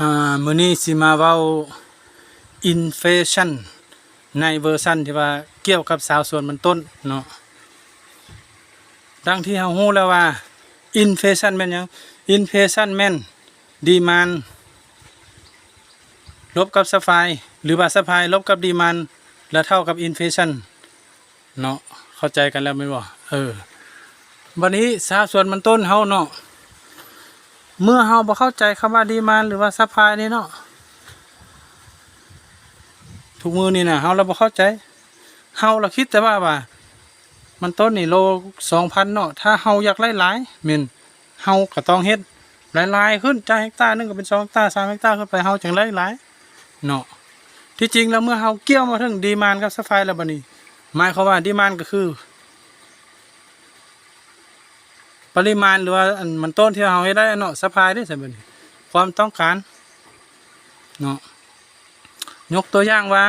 ອ່າ ມື້ນີ້ຊິມາເວົ້າອິນເຟຊັນໃນເວີຊັນທີ່ວ່າກ່ຽວກັບຊາວສວນມັນຕົ້ນເນາະ. ດັ່ງທີ່ເຮົາຮູ້ແລ້ວວ່າອິນເຟຊັນແມ່ນຫຍັງ? ອິນເຟຊັນແມ່ນດີມານລົບກັບຊັບພາຍ ຫຼືວ່າຊັບພາຍລົບກັບດີມານ ລະເທົ່າກັບອິນເຟຊັນ ເນາະ ເຂົ້າໃຈກັນແລ້ວແມ່ນບໍ່? ເອີ ບັດນີ້ຊາວສວນມັນຕົ້ນເຮົາເນາະ ເມື່ອເຮົາບໍ່ເຂົ້າໃຈຄຳວ່າດີມານ ຫຼືວ່າຊັບພາຍນີ້ເນາະ ທຸກມື້ນີ້ນະ ເຮົາລະບໍ່ເຂົ້າໃຈ ເຮົາລະຄິດແຕ່ວ່າ ວ່າມັນຕົ້ນນີ້ໂລສອງພັນເນາະ ຖ້າເຮົາຢາກໄດ້ຫຼາຍ ແມ່ນ ເຮົາກໍຕ້ອງເຮັດຫຼາຍໆຂຶ້ນ ຈາກເຮັກຕາໜຶ່ງກໍເປັນສອງເຮັກຕາ ສາມເຮັກຕາຂຶ້ນໄປ ເຮົາຈັ່ງໄດ້ຫຼາຍເນາະ. ທີ່ຈິງແລ້ວເມື່ອເຮົາກ່ຽວມາເຖິງດີມານກັບຊັບພາຍແລ້ວ ບັດນີ້ໝາຍຄວາມວ່າດີມານກໍຄືປະລິມານ ຫຼືວ່າອັນມັນຕົ້ນທີ່ເຮົາເຮັດໄດ້ເນາະ ຊັບພາຍເດ້ ຊັ້ນບັດນີ້ຄວາມຕ້ອງການເນາະ. ຍົກຕົວຢ່າງວ່າ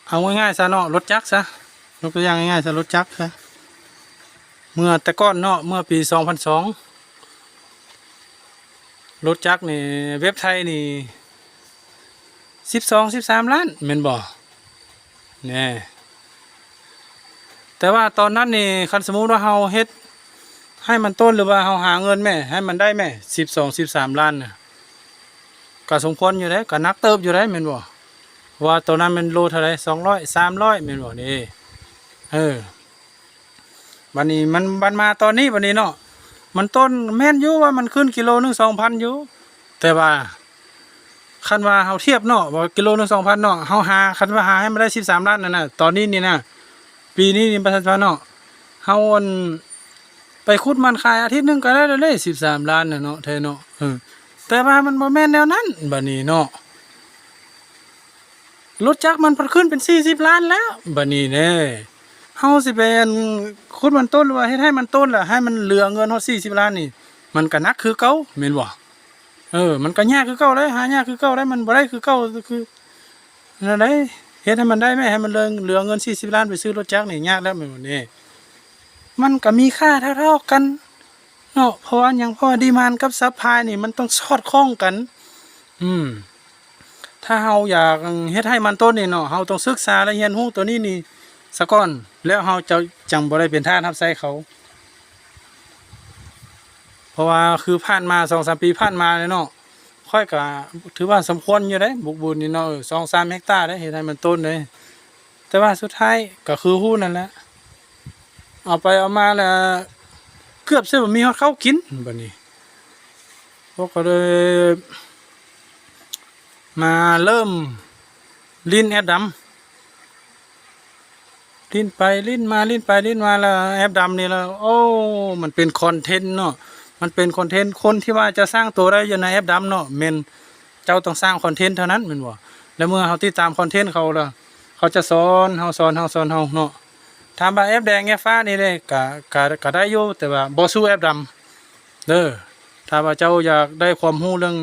ເອົາງ່າຍໆຊະເນາະ ລົດຈັກຊະ ຍົກຕົວຢ່າງງ່າຍໆຊະ ລົດຈັກຊະ ເມື່ອແຕ່ກ່ອນເນາະ ເມື່ອປີສອງພັນສອງ ລົດຈັກນີ້ ເວັບໄທນີ້ ສິບສອງ ສິບສາມລ້ານ ແມ່ນບໍ່? ແນ່ ແຕ່ວ່າຕອນນັ້ນນີ້ ຄັນສົມມຸດວ່າເຮົາເຮັດໃຫ້ມັນຕົ້ນ ຫຼືວ່າເຮົາຫາເງິນແມ້ໃຫ້ມັນໄດ້ແມ້ ສິບສອງ ສິບສາມລ້ານນະ ກໍສົມຄວນຢູ່ເດ້ ກໍໜັກເຕີບຢູ່ເດ້ ແມ່ນບໍ່? ເພາະວ່າຕອນນັ້ນແມ່ນໂລເທົ່າໃດ? ສອງຮ້ອຍ ສາມຮ້ອຍ ແມ່ນບໍ່? ນີ້ ເອີ ບັດນີ້ມັນ ບັດມາຕອນນີ້ ບັດນີ້ເນາະ ມັນຕົ້ນ ແມ່ນຢູ່ວ່າມັນຂຶ້ນກິໂລໜຶ່ງສອງພັນຢູ່ ແຕ່ວ່າຄັນວ່າເຮົາທຽບເນາະ ວ່າກິໂລໜຶ່ງສອງພັນເນາະ ເຮົາຫາ ຄັນວ່າຫາໃຫ້ມັນໄດ້ສິບສາມລ້ານນັ້ນນະ ຕອນນີ້ນີ້ນະ ປີນີ້ນີ້ ປະຊາຊົນເນາະ ເຮົາ ອັນ ໄປຂຸດມັນຂາຍອາທິດໜຶ່ງກໍໄດ້ແລ້ວເດ້ ສິບສາມລ້ານນະເນາະ ແທ້ເນາະ ເອີ ແຕ່ວ່າມັນບໍ່ແມ່ນແນວນັ້ນ ບັດນີ້ເນາະ ລົດຈັກມັນພັດຂຶ້ນເປັນສີ່ສິບລ້ານແລ້ວ ບັດນີ້ເດ້ ເຮົາຊິໄປ ອັນ ຂຸດມັນຕົ້ນ ຫຼືວ່າເຮັດໃຫ້ມັນຕົ້ນລະ ໃຫ້ມັນເຫຼືອເງິນຮອດສີ່ສິບລ້ານນີ້ ມັນກໍໜັກຄືເກົ່າ ແມ່ນບໍ່? ເອີ ມັນກໍຍາກຄືເກົ່າເດ້ ຫາຍາກຄືເກົ່າເດ້ ມັນບໍ່ໄດ້ຄືເກົ່າ ຄືນັ້ນໃດ ເຮັດໃຫ້ມັນໄດ້ແມ້ ໃຫ້ມັນເຫຼືອ ເຫຼືອເງິນສີ່ສິບລ້ານໄປຊື້ລົດຈັກນີ້ຍາກແລ້ວ ແມ່ນບໍ່ນີ້? ມັນກໍມີຄ່າເທົ່າໆກັນເນາະ ເພາະວ່າຫຍັງ? ເພາະວ່າດີມານກັບຊັບພາຍນີ້ມັນຕ້ອງສອດຄ່ອງກັນ ອືມ ຖ້າເຮົາຢາກເຮັດໃຫ້ມັນຕົ້ນນີ້ເນາະ ເຮົາຕ້ອງສຶກສາ ແລະ ຮຽນຮູ້ໂຕນີ້ນີ້ສາກ່ອນ ແລ້ວເຮົາຈະ ຈັ່ງບໍ່ໄດ້ເປັນທາດຮັບໃຊ້ເຂົາ. ເພາະວ່າຄືຜ່ານມາ ສອງສາມປີຜ່ານມານີ້ເນາະ ຂ້ອຍກະຖືວ່າສົມຄວນຢູ່ເດ້ ບຸກບຸນນີ້ເນາະ ເອີ ສອງສາມເຮັກຕາເດ້ ເຮັດໃຫ້ມັນຕົ້ນເດ້ ແຕ່ວ່າສຸດທ້າຍກໍຄືຮູ້ນັ້ນແຫຼະ ເອົາໄປເອົາມາແລ້ວ ເກືອບຊິບໍ່ມີຮອດເຂົ້າກິນ ບັດນີ້ ພວກກໍເລີຍມາເລີ່ມຫຼິ້ນແອັບດຳ ຫຼິ້ນໄປຫຼິ້ນມາ ຫຼິ້ນໄປຫຼິ້ນມາ ແລ້ວແອັບດຳນີ້ລະ ໂອ້ ມັນເປັນຄອນເທັນເນາະ ມັນເປັນຄອນເທັນ ຄົນທີ່ວ່າຈະສ້າງໂຕໄດ້ຢູ່ໃນແອັບດຳເນາະ ແມ່ນເຈົ້າຕ້ອງສ້າງຄອນເທັນເທົ່ານັ້ນແມ່ນບໍ່? ແລ້ວເມື່ອເຮົາຕິດຕາມຄອນເທັນເຂົາລະ ເຂົາຈະສອນເຮົາ ສອນເຮົາ ສອນເຮົາເນາະ. ຖາມວ່າແອັບແດງແອັບຟ້ານີ້ເດ້ ກະ ກະ ກະໄດ້ຢູ່ ແຕ່ວ່າບໍ່ສູ້ແອັບດຳເດີ. ຖ້າວ່າເຈົ້າຢາກໄດ້ຄວາມຮູ້ເລື່ອງ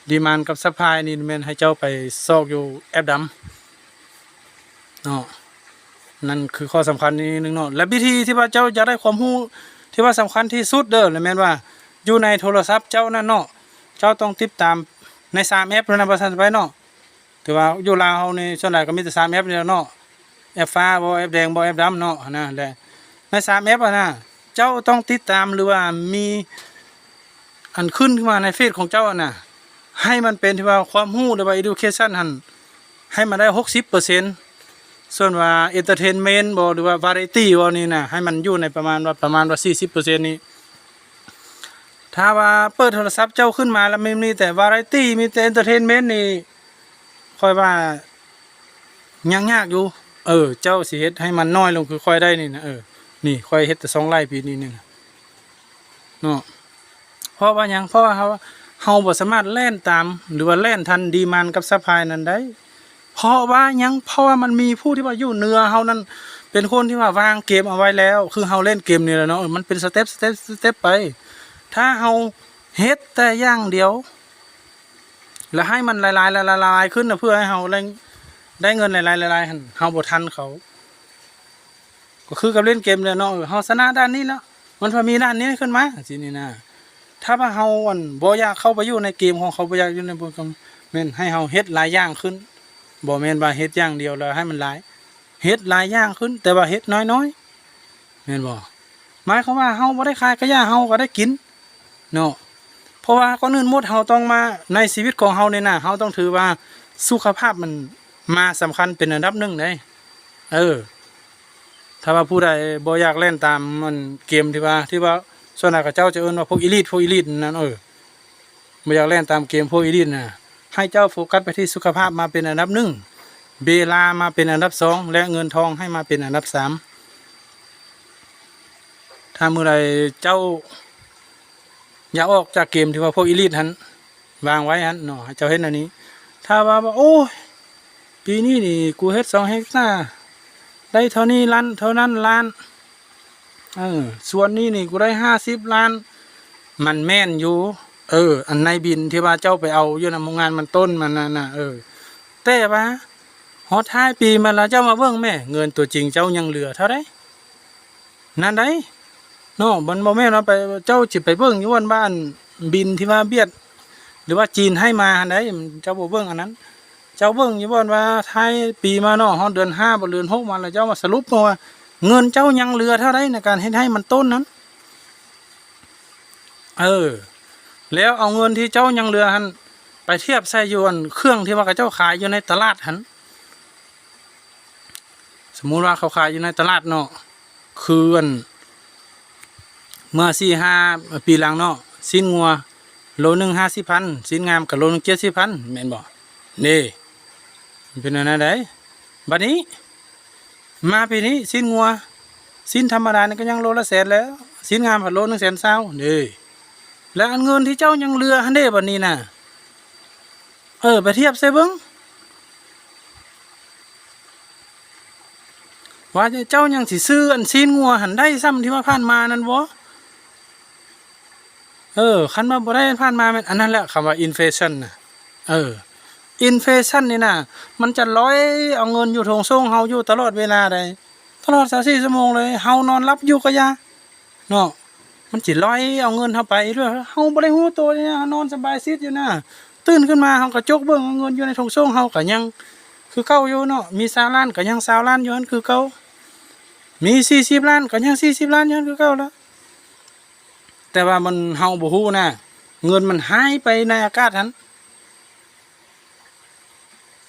ດີມານກັບຊັບພາຍນີ້ ແມ່ນໃຫ້ເຈົ້າໄປຊອກຢູ່ແອັບດຳ ເນາະ ນັ້ນຄືຂໍ້ສຳຄັນອີກໜຶ່ງເນາະ ແລະ ວິທີທີ່ວ່າເຈົ້າຢາກໄດ້ຄວາມຮູ້ທີ່ວ່າສຳຄັນທີ່ສຸດເດີ ແລະ ແມ່ນວ່າຢູ່ໃນໂທລະສັບເຈົ້ານັ້ນເນາະ ເຈົ້າຕ້ອງຕິດຕາມໃນສາມແອັບນັ້ນນະ ວ່າຊັ້ນໄປເນາະ ຖືວ່າຢູ່ລາວເຮົານີ້ສ່ວນຫຼາຍກໍມີແຕ່ສາມແອັບນີ້ແຫຼະເນາະ ແອັບຟ້າບໍ ແອັບແດງບໍ ແອັບດຳເນາະ ຫັ້ນນະ ແລະ ໃນສາມແອັບຫັ້ນນະ ເຈົ້າຕ້ອງຕິດຕາມ ຫຼືວ່າມີ ອັນຂຶ້ນຂຶ້ນມາໃນເຟດຂອງເຈົ້າຫັ້ນນະ ໃຫ້ມັນເປັນທີ່ວ່າຄວາມຮູ້ ຫຼືວ່າ education ຫັ້ນ ໃຫ້ມັນໄດ້ຫົກສິບເປີເຊັນ ສ່ວນວ່າ entertainment ບໍ ຫຼືວ່າ variety ບໍນີ້ນະ ໃຫ້ມັນຢູ່ໃນປະມານວ່າ ປະມານວ່າສີ່ສິບເປີເຊັນນີ້. ຖ້າວ່າເປີດໂທລະສັບເຈົ້າຂຶ້ນມາແລ້ວ ມີ ມີແຕ່ variety ມີແຕ່ entertainment ນີ້ ຂ້ອຍວ່າ ຍັງຍາກຢູ່ ເອີ ເຈົ້າຊິເຮັດໃຫ້ມັນນ້ອຍລົງຄືຂ້ອຍໄດ້ນີ້ນະ ເອີ ນີ້ຂ້ອຍເຮັດແຕ່ສອງໄລ່ປີນີ້ນີ້ນະ ເນາະ ເພາະວ່າຫຍັງ? ເພາະວ່າເຮົາ ເຮົາບໍ່ສາມາດແລ່ນຕາມ ຫຼືວ່າແລ່ນທັນດີມານກັບຊັບພາຍນັ້ນໄດ້ ເພາະວ່າຫຍັງ? ເພາະວ່າມັນມີຜູ້ທີ່ວ່າຢູ່ເໜືອເຮົານັ້ນ ເປັນຄົນທີ່ວ່າວາງເກມເອົາໄວ້ແລ້ວ ຄືເຮົາເລ່ນເກມນີ້ແຫຼະເນາະ ເອີ ມັນເປັນສະເຕັບ ສະເຕັບ ສະເຕັບໄປ ຖ້າເຮົາເຮັດແຕ່ຢ່າງດຽວ ແລ້ວໃຫ້ມັນຫຼາຍໆ ຫຼາຍໆ ຫຼາຍໆຂຶ້ນນະ ເພື່ອໃຫ້ເຮົາໄດ້ ໄດ້ເງິນຫຼາຍໆ ຫຼາຍໆຫັ້ນ ເຮົາບໍ່ທັນເຂົາ ກໍຄືກັບຫຼິ້ນເກມແຫຼະເນາະ ເອີ ເຮົາຊະນະດ່ານນີ້ແລ້ວ ມັນກໍມີດ່ານນີ້ຂຶ້ນມາ ຈັ່ງຊີ້ນີ້ນະ ຖ້າວ່າເຮົາ ອັນ ບໍ່ຢາກເຂົ້າໄປຢູ່ໃນເກມຂອງເຂົາ ບໍ່ຢາກຢູ່ໃນໂປຣແກຣມ ແມ່ນໃຫ້ເຮົາເຮັດຫຼາຍຢ່າງຂຶ້ນ. ບໍ່ແມ່ນວ່າເຮັດຢ່າງດຽວແລ້ວໃຫ້ມັນຫຼາຍ, ເຮັດຫຼາຍຢ່າງຂຶ້ນ ແຕ່ວ່າເຮັດນ້ອຍໆ ແມ່ນບໍ່? ໝາຍຄວາມວ່າເຮົາບໍ່ໄດ້ຂາຍກະຢ່າ ເຮົາກໍໄດ້ກິນເນາະ. ເພາະວ່າກ່ອນອື່ນໝົດ ເຮົາຕ້ອງມາ ໃນຊີວິດຂອງເຮົານີ້ນະ ເຮົາຕ້ອງຖືວ່າສຸຂະພາບມັນມາສຳຄັນເປັນອັນດັບໜຶ່ງເດ້. ເອີ ຖ້າວ່າຜູ້ໃດບໍ່ຢາກແລ່ນຕາມ ອັນ ເກມທີ່ວ່າ ທີ່ວ່າສ່ວນຫຼາຍເຂົາເຈົ້າຈະເອີ້ນວ່າພວກອີລິດ ພວກອີລິດນັ້ນ ເອີ ບໍ່ຢາກແລ່ນຕາມເກມພວກອີລິດນະ ໃຫ້ເຈົ້າໂຟກັສໄປທີ່ສຸຂະພາບມາເປັນອັນດັບໜຶ່ງ, ເວລາມາເປັນອັນດັບສອງ ແລະ ເງິນທອງໃຫ້ມາເປັນອັນດັບສາມ. ຖ້າມື້ໃດເຈົ້າຢາກອອກຈາກເກມທີ່ວ່າພວກອີລິດຫັ້ນ ວາງໄວ້ຫັ້ນເນາະ ໃຫ້ເຈົ້າເຮັດແນວນີ້. ຖ້າວ່າ ໂອ້ຍ ປີນີ້ນີ້ກູເຮັດສອງເຮັກຕາ ໄດ້ເທົ່ານີ້ລ້ານ ເທົ່ານັ້ນລ້ານ ເອີ ສ່ວນນີ້ນີ້ກູໄດ້ຫ້າສິບລ້ານ ມັນແມ່ນຢູ່ ເອີ ອັນໃນບິນທີ່ວ່າເຈົ້າໄປເອົາຢູ່ນຳໂຮງງານມັນຕົ້ນມັນນັ້ນນະ ເອີ ແຕ່ວ່າຮອດທ້າຍປີມາແລ້ວ ເຈົ້າມາເບິ່ງແມ້ ເງິນຕົວຈິງເຈົ້າຍັງເຫຼືອເທົ່າໃດ ນັ້ນໃດເນາະ. ມັນບໍ່ແມ່ນວ່າໄປ ເຈົ້າຊິໄປເບິ່ງຢູ່ບ່ອນວ່າ ອັນ ບິນທີ່ວ່າຫວຽດ ຫຼືວ່າຈີນໃຫ້ມາຫັ້ນໃດ ເຈົ້າບໍ່ເບິ່ງອັນນັ້ນ. ເຈົ້າເບິ່ງຢູ່ບ່ອນວ່າທ້າຍປີມາເນາະ ຮອດເດືອນຫ້າ ບໍ່ເດືອນຫົກມາແລ້ວ ເຈົ້າມາສະຫຼຸບເບິ່ງວ່າເງິນເຈົ້າຍັງເຫຼືອເທົ່າໃດໃນການເຮັດໃຫ້ມັນຕົ້ນນັ້ນ. ເອີ ແລ້ວເອົາເງິນທີ່ເຈົ້າຍັງເຫຼືອຫັ້ນ ໄປທຽບໃສ່ຢູ່ ອັນ ເຄື່ອງທີ່ວ່າເຂົາເຈົ້າຂາຍຢູ່ໃນຕະຫຼາດຫັ້ນ. ສົມມຸດວ່າເຂົາຂາຍຢູ່ໃນຕະຫຼາດເນາະ ຄື ອັນ ເມື່ອສີ່ຫ້າປີຫຼັງເນາະ ຊີ້ນງົວໂລໜຶ່ງຫ້າສິບພັນ ຊີ້ນງາມກໍໂລໜຶ່ງເຈັດສິບພັນ ແມ່ນບໍ່? ເດ້ ມັນເປັນແນວນັ້ນໃດ໋. ບັດນີ້ມາປີນີ້ ຊີ້ນງົວ ຊີ້ນທຳມະດານີ້ກໍຍັງໂລລະແສນແລ້ວ ຊີ້ນງາມພັດໂລໜຶ່ງແສນຊາວເດ້. ແລ້ວອັນເງິນທີ່ເຈົ້າຍັງເຫຼືອຫັ້ນເດ້ ບັດນີ້ນະ ເອີ ໄປທຽບໃສ່ເບິ່ງ ວ່າເຈົ້າຍັງຊິຊື້ອັນຊີ້ນງົວຫັ້ນໄດ້ຊ້ຳທີ່ວ່າຜ່ານມານັ້ນບໍ່? ເອີ ຄັນວ່າບໍ່ໄດ້ຜ່ານມາແມ່ນ ອັນນັ້ນແຫຼະ ຄຳວ່າອິນເຟຊັນນະ. ເອີ ອິນເຟຊັນນີ້ນະ ມັນຈະລອຍເອົາເງິນຢູ່ຖົງໂສ້ງເຮົາຢູ່ຕະຫຼອດເວລາໃດ໋ ຕະຫຼອດຊາວສີ່ຊົ່ວໂມງເລີຍ. ເຮົານອນຫຼັບຢູ່ກໍຢ່າ ເນາະ ມັນຊິລອຍເອົາເງິນເຮົາໄປໂດຍເຮົາບໍ່ໄດ້ຮູ້ໂຕເດ. ເຮົານອນສະບາຍຊິດຢູ່ນະ ຕື່ນຂຶ້ນມາເຮົາກໍຈົກເບິ່ງເງິນຢູ່ໃນຖົງໂສ້ງເຮົາກໍຍັງຄືເກົ່າຢູ່ເນາະ ມີຊາວລ້ານກໍຍັງຊາວລ້ານຢູ່ຫັ້ນຄືເກົ່າ ມີສີ່ສິບລ້ານກໍຍັງສີ່ສິບລ້ານຢູ່ຫັ້ນຄືເກົ່າລະ. ແຕ່ວ່າມັນ ເຮົາບໍ່ຮູ້ນະ ເງິນມັນຫາຍໄປໃນອາກາດຫັ້ນ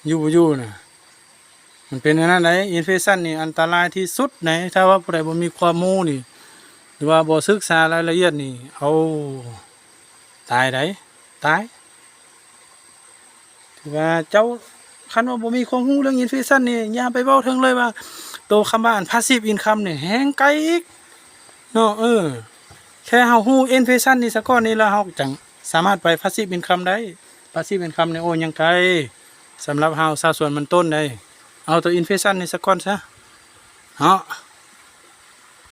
ຢູ່ບໍ່ຢູ່ນະ ມັນເປັນແນວນັ້ນໃດ໋. ອິນເຟຊັນນີ້ອັນຕະລາຍທີ່ສຸດໃດ໋ ຖ້າວ່າຜູ້ໃດບໍ່ມີຄວາມຮູ້ນີ້ ຫຼືວ່າບໍ່ສຶກສາລາຍລະອຽດນີ້ ເອົາ ຕາຍໃດ໋ ຕາຍ. ຖືວ່າເຈົ້າ ຄັນວ່າບໍ່ມີຄວາມຮູ້ເລື່ອງອິນເຟຊັນນີ້ ຢ່າໄປເວົ້າເຖິງເລີຍວ່າ ໂຕຄຳວ່າອັນພາຊີບອິນຄຳນີ້ແຮງໄກອີກເນາະ. ເອີ ແຄ່ເຮົາຮູ້ອິນເຟຊັນນີ້ສາກ່ອນນີ້ ແລ້ວເຮົາຈັ່ງສາມາດໄປພາຊີບອິນຄຳໄດ້. ພາຊີບອິນຄຳນີ້ ໂອ້ ຍັງໄກສຳລັບເຮົາຊາວສວນມັນຕົ້ນໃດ໋. ເອົາໂຕອິນເຟຊັນນີ້ສາກ່ອນຊະເນາະ.